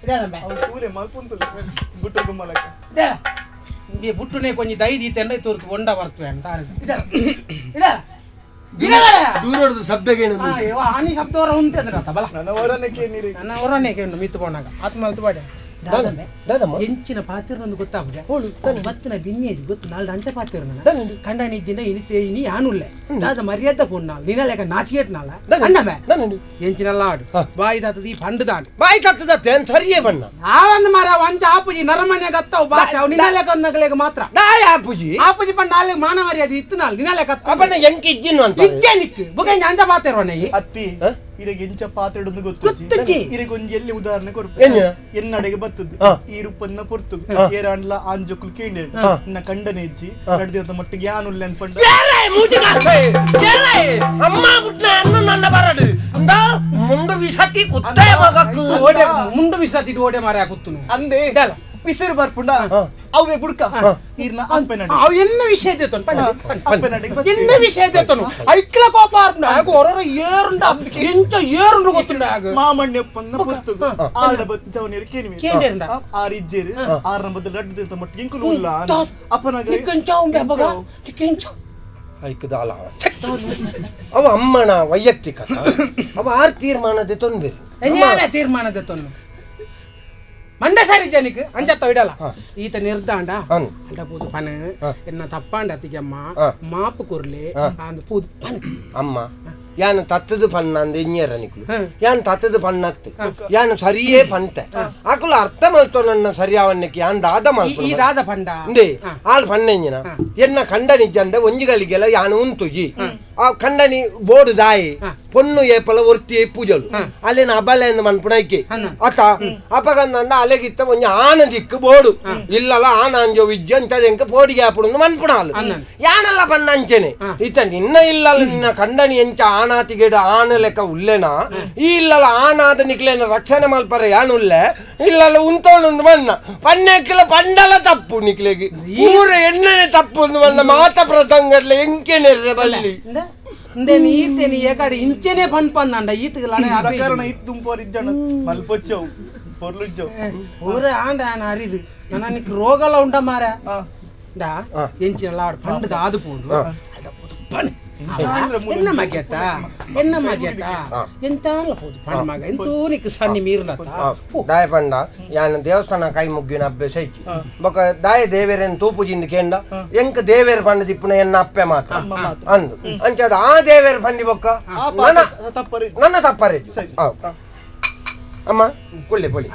ಇದಾದಂಬೆ. ಅವು ತೂಲೆ ಮಲ್ಪುಂತುಲೆ ಬುಟ್ಟು ಗುಮ್ಮಲಕ್ಕ. ಇದಾರ. ಇಂಬೆ ಬುಟ್ಟುನೆ ಕೊಂಜಿ ದೈ ದೀತೆಂಡ ತೋರ್ತು ಬೊಂಡ ಬರ್ತವೆ ಅಂತ ಇದಾರ. ಇದಾರ. ಇದಾರ. ದೂರಡ್ದು ಶಬ್ದಗೇನು? ಆ, ಇವ ಆನಿ ಶಬ್ದವರ ಉಂಟೆ ಅದ್ರ ಬಲ. ನನ್ನ ವರನೆ ಕೇನಿರಿ. ನನ್ನ ಹೊರನೆ ಕೇಂಡು ಮಿತ್ತು ಪೋನಾಗ ಆತ್ಮಲ್ತು ಬಾಡೆ. ದಾದಂಬೆ. ದಾದಮ್ಮ. ಎಂಚಿನ ಪಾತಿರ್ನೊಂದು ಗೊತ್ತಾಪುಜ. ಬತ್ತಿನ ಬಿನ್ನಿ ಗೊತ್ತು ನಾಲ್ದು ಅಂಚ ಪಾತಿರ್ನ ಕಂಡನಿ ಇಜ್ಜಿಂದ ಇನಿ ಇನಿ ಯಾನುಲ್ಲೆ ದಾದ ಮರ್ಯಾದ ಫೋನ್ ನಾಲ್ ನಿನಲೇಕ ನಾಚಿಕೇಟ್ ನಾಲ ಅಂದಮೆ. ದಾದಂಡಿ. ಎಂಚಿನಲ್ಲ ಆಡು ಬಾಯಿ ದಾತದ ಈ ಪಂಡು ದಾಂಡು. ಬಾಯಿ ತತ್ತದತ್ತೆ ಸರಿಯೇ ಬಣ್ಣ. ಆವಂದ ಮಾರ ಅಂಚ ಆಪುಜಿ ನರಮನೆ ಗತ್ತವು ಭಾಷೆ ಅವು ನಿನಲೇಕ ಅಂದಗಲೇಗ ಮಾತ್ರ. ದಾಯ ಆಪುಜಿ. ಆಪುಜಿ ಪಂಡ ನಾಲೆಗ್ ಮಾನ ಮರ್ಯಾದೆ ಇತ್ತು ನಾಲ್ ನಿನಲೇಕ. ಅಪ್ಪನ ಎಂಕ್ ಇಜ್ಜಿನು ಅಂತ. ಇಜ್ಜೆ ನಿಕ್ ಬುಕ ಇಂಚ ಅಂಚ ಪಾತಿರ್ವನೆ ಈ. ಅತ್ತಿ. ಹ? ಇರೆಗ್ ಎಂಚ ಪಾತ್ರೆಡೊಂದು ಗೊತ್ತು. ಗೊತ್ತುಜ್ಜಿ. ಇರೆಗ್ ಒಂಜಿ ಎಲ್ಲಿ ಉದಾಹರಣೆ ಕೊರ್ಪೆ. ಏನ್? ಎನ್ನಡೆಗೆ ಬತ್ತದು. ಈ ರೂಪನ್ನ ಪೊರ್ತು ಏರಾಂಡ್ಲ ಆಂಜೋಕುಲು ಕೇಂದ್ರ ನಿನ್ನ ಕಂಡನೆ ಇಜ್ಜಿ ನಡ್ದಿರಂತ ಮಟ್ಟಿಗೆ ಯಾನುಲ್ಲೆ ಅನ್ಪಂಡ. ಏರಾಯ್ ಮೂಜಿಗಾಸೆ, ಏರಾಯ್, ಅಮ್ಮ ಬುಟ್ನ ಅನ್ನ ನನ್ನ ಬರಡು ಅಂದ ಮುಂಡು ವಿಸತಿ ಕುತ್ತೆ ಮಗಕ್ಕು. ಓಡೆ ಮುಂಡು ಬಿಸಾತಿಟ್ಟು ಓಡೆ ಮಾರ ಕುತ್ತುನು. ಅಂದೆ. ಇಡಲ್ಲ. ಪಿಸಿರು ಬರ್ಪುಂಡ ಅವೇ ಬುಡ್ಕ ಈರ್ನ ಅಪ್ಪೆನಡೆ. ಅವು ಎನ್ನ ವಿಷಯ ದೇತನು ಪಂಡ ಪಂಡ. ಅಪ್ಪೆನಡೆಗೆ ಬತ್ತಿ. ಎನ್ನ ವಿಷಯ ದೇತನು ಐಕ್ಲ ಕೋಪ ಆರ್ಪುಂಡು ಆಗ ಹೊರರ ಏರುಂಡ ಎಂಚ ಏರುಂಡು ಗೊತ್ತುಂಡ ಆಗ. ಮಾಮಣ್ಯಪ್ಪನ್ನ ಪೊರ್ತುಗು ಆರ್ಡ ಬತ್ತಿ ಜವನಿಯರು ಕೇನಿವೆ. ಕೇಂಡೇರ್ಂಡ. ಆರ್ ಇಜ್ಜೇರು ಆರ್ನ ಬದಲು ರಡ್ಡು ಮಟ್ಟಿಗೆ ಎಂಕುಲು ಉಲ್ಲ ಅಪ್ಪನಾಗ. ನಿಕ್ಕೆಂಚ ಉಂಬೆ ಅಪ್ಪಗ ನಿಕ್ಕೆಂಚ. ಐಕ್ ದಾಲ ಅವ ಅಮ್ಮನ ವೈಯಕ್ತಿಕ ಅವ ಆರ್ ತೀರ್ಮಾನದ ತೊಂದರೆ. ಎಂಜಾನೆ ತೀರ್ಮಾನ ದೇತನು ಮಂಡೆ ಸಾರಿ ಜನಕ್ಕೆ ಅಂಚತ್ತ ಇಡಲ್ಲ ಈತ ನಿರ್ದಾಂಡ. ಅನ್. ಅಂಡ ಪೂದು ಪನ ಎನ್ನ ತಪ್ಪಾಂಡ ಅತ್ತಿಗೆಮ್ಮ ಮಾಪು ಕೊರ್ಲೆ ಅಂದ್ ಪೂದು ಪನ. ಅಮ್ಮ ಯಾನ್ ತತ್ತದು ಪನ್ನ ಅಂದ ಇಂಜರ ನಿಕ್ಲು ಯಾನ್ ತತ್ತದು ಪನ್ನತ್ತು ಯಾನ್ ಸರಿಯೇ ಪಂತೆ ಆಕುಲು ಅರ್ಥ ಮಲ್ತೋ ನನ್ನ ಸರಿಯಾವನ್ನಕ್ಕೆ ಯಾನ್ ದಾದ ಈ ಮಲ್ಪುನು ದಾದ ಪಂಡ. ಇಂದೆ ಆಲ್ ಪಣ್ಣೆಂಜಿನ ಎನ್ನ ಕಂಡನಿಜ್ಜಂದ ಒಂಜಿಗಳಿಗೆಲ್ಲ ಯಾನು ಉಂತುಜಿ ಆ ಕಂಡನಿ ಬೋರ್ಡ್ ದಾಯಿ ಪೊನ್ನು ಏಪಲ ಒರ್ತಿ ಪೂಜಲು ಅಲ್ಲಿನ ಅಬಲೆ ಎಂದು ಮನ್ಪುಣೈಕೆ ಅತ ಅಪಗಂದಂಡ ಅಲೆಗಿತ್ತ ಒಂಜಿ ಆನ ದಿಕ್ಕು ಬೋರ್ಡು ಇಲ್ಲಲ ಆನ ಅಂಜೋ ವಿದ್ಯ ಅಂತ ಎಂಕ ಪೋಡಿಗೆ ಆಪುಡು ಮನ್ಪುಣಾಲು ಯಾನಲ್ಲ ಪಣ್ಣ ಅಂಚೆನೆ ಇತ್ತ ನಿನ್ನ ಇಲ್ಲಲ್ಲ ನಿನ್ನ ಕಂಡನಿ ಎಂಚ ಆನಾತಿಗೇಡ ಆನ ಲೆಕ್ಕ ಉಲ್ಲೆನಾ ಈ ಇಲ್ಲಲ ಆನಾದ ನಿಕ್ಲೇನ ರಕ್ಷಣೆ ಮಲ್ಪರೆ ಯಾನುಲ್ಲೆ ಇಲ್ಲಲ್ಲ ಉಂತವನೊಂದು ಮಣ್ಣ ಪಣ್ಣೆಕ್ಕಿಲ ಪಂಡಲ ತಪ್ಪು ನಿಕ್ಲೆಗೆ ಊರ ಎಣ್ಣನೆ ತಪ್ಪು ಒಂದು ಮಣ್ಣ ಮಾತ ಪ್ರಸಂಗಡ್ಲೆ ಎಂಕೆನೆರ್ರೆ ಬಲ್ಲಿ. ಇಂದೆ ಈತೇನಿ ಏಕಾಡಿ ಇಂಚೆನೆ ಪನ್ ಪಂದಂಡ ಈತಗೆ ಲಡೆ. ಪ್ರಕರಣ ಇತ್ತು ತುಂಬೋರ್ ಇಜ್ಜಣ ಮಲ್ಪೊಚ್ಚವು ಪೊರ್ಲುಜ್ಜವು. ಊರ ಆಂಡ ಆನ ಅರಿದು ನನ್ನ ನಿಕ್ ರೋಗಲ ಉಂಡ ಮಾರ ದಾ ಎಂಚಿನ ಲಾಡ್ ಪಂಡದ ಆದು ಪೋಂಡು ಅದ ಪೋದು ಪಣ್ ಎನ್ನ ಮಗ್ಯತ ಎನ್ನ ಮಗ್ಯತ ಎಂತಾಲ ಪೋದು ಪಣ್ ಮಗ ಎಂತೂ ನಿಕ್ ಸಣ್ಣಿ ಮೀರ್ಲತ್ತ. ದಾಯ ಪಂಡ ಯಾನ್ ದೇವಸ್ಥಾನ ಕೈ ಮುಗ್ಗಿನ ಅಭ್ಯಾಸ ಐತಿ ಬೊಕ ದಾಯ ದೇವೆರೆನ್ ತೂಪುಜಿಂದು ಕೇಂಡ ಎಂಕ್ ದೇವೇರ್ ಪಂಡ ದಿಪ್ಪುನ ಎನ್ನ ಅಪ್ಪೆ ಮಾತ್ರ ಅಂದು ಅಂಚಾದ ಆ ದೇವೇರ್ ಪಂಡಿ ಬೊಕ್ಕ ಆ ನನ್ನ ಪಾತ್ರ ತಪ್ಪರಿ. ನನ್ನ ತಪ್ಪರೆ. ಸರಿ. ಅಮ್ಮ ಕುಳ್ಳಿ ಪೊಳಿ.